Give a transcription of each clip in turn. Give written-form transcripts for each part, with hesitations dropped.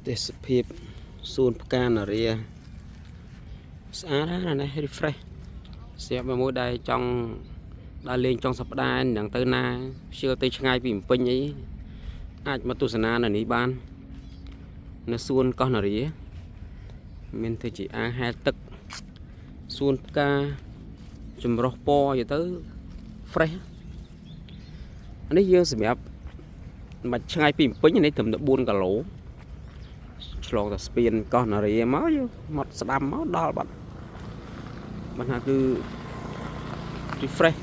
ទេសភាពសួនផ្កានារាស្អាតណាស់ណា refresh ស្រាប់មួយដែលចង់ដើរលេងចុងសប្តាហ៍នឹងទៅណាខ្ជិលទៅឆ្ងាយពីភ្នំពេញអីអាចមកទស្សនានៅនេះបាននៅសួនកោះនារាមានធ្វើជាអាងហែលទឹកសួនផ្កាចម្រុះពណ៌យទៅ fresh អានេះយើងសម្រាប់មិនឆ្ងាយពីភ្នំពេញនេះត្រឹមតែ4គីឡូឆ្លងតែស្ពានកោះនារាមកយើងមកស្ដាំមកដល់បាត់បានថាគឺ refresh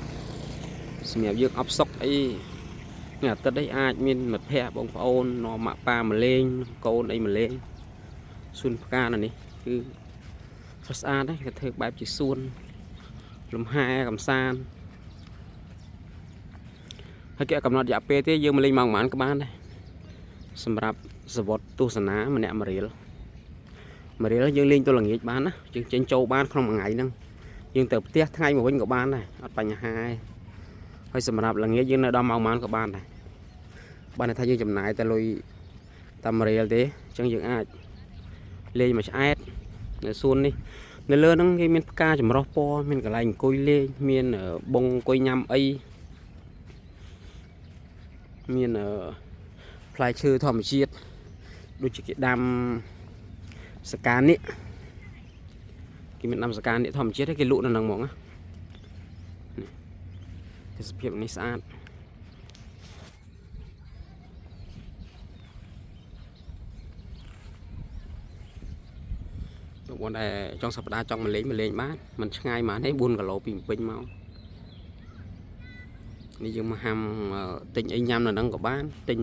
សម្រាប់យើងអផ្សុកអីថ្ងៃអាទិត្យអីអាចមានមិត្តភ័ក្តិបងប្អូននាំម៉ាក់ប៉ាមកលេងកូនអីមកលេងសួនផ្កានៅនេះគឺស្រស់ស្អាតដែរគេធ្វើបែបជាសួនលំហែកំសាន្តហើយគេអត់កំណត់រយៈពេលទេយើងមកលេងម៉ោងប៉ុន្មានក៏បានដែរសម្រាប់សវត្តទស្សនាម្នាក់1រៀល1រៀលយើងលេងទៅល្ងាចបានណាយើងចេញចូលបានក្នុងមួយថ្ងៃហ្នឹងយើងទៅផ្ទះថ្ងៃមកវិញក៏បានដែរអត់បញ្ហាទេហើយសម្រាប់ល្ងាចយើងនៅដល់ម៉ោងប៉ុន្មានក៏បានដែរបានន័យថាយើងចំណាយតែលុយតែ1រៀលទេអញ្ចឹងយើងអាចលេងមួយឆ្អែតនៅសួននេះនៅលើហ្នឹងគេមានផ្កាចម្រុះពណ៌មានកន្លែងអង្គុយលេងមានបង់អង្គុយញ៉ាំអីមានផ្លែឈើធម្មជាតិដូចជាគេដាំសកានេះគេមានដាំសកានេះធម្មជាតិគេលក់នៅហ្នឹងហ្មងណានេះទេសភាពនេះស្អាត បងប្អូនដែលចុងសប្តាហ៍ចង់មកលេងមកលេងបានมันឆ្ងាយហ្មងទេ4គីឡូពីភ្នំពេញមកនេះយើងមកហាំទិញអីញ៉ាំនៅហ្នឹងក៏បានទិញ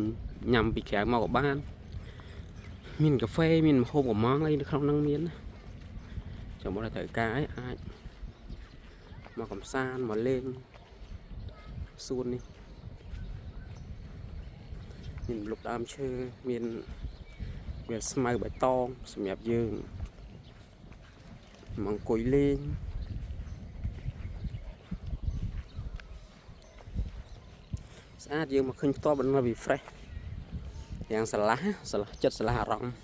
ញ៉ាំពីក្រៅមកក៏បានមានកាហ្វេមានម្ហូបកំងអីនៅក្នុងហ្នឹងមានណាចាំមកត្រូវការអីអាចមកកំសាន្តមកលេងសួននេះមានម្លប់ដើមឈើមានវាស្មៅបៃតងសម្រាប់យើងមកអង្គុយលេងស្អាតយើងមកឃើញផ្ទាល់បណ្ដោយ refresh យ៉ាងស្រឡះស្រឡះចិត្តស្រឡះអារម្មណ៍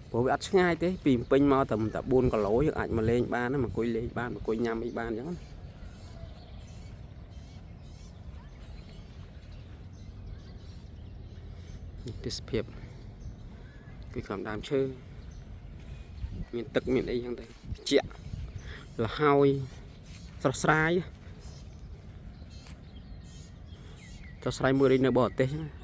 ព្រោះវាអត់ឆ្ងាយទេពីភ្នំពេញមកតែ4គីឡូយើងអាចមកលេងបានណាមកអង្គុយលេងបានមកអង្គុយញ៉ាំអីបានអញ្ចឹងណានេះទេសភាពគឺក្រោមដើមឈើមានទឹកមានអីចឹងទៅជាក់លហើយស្រស់ស្រាយស្រស់ស្រាយមួយរីនៅបរទេសចឹង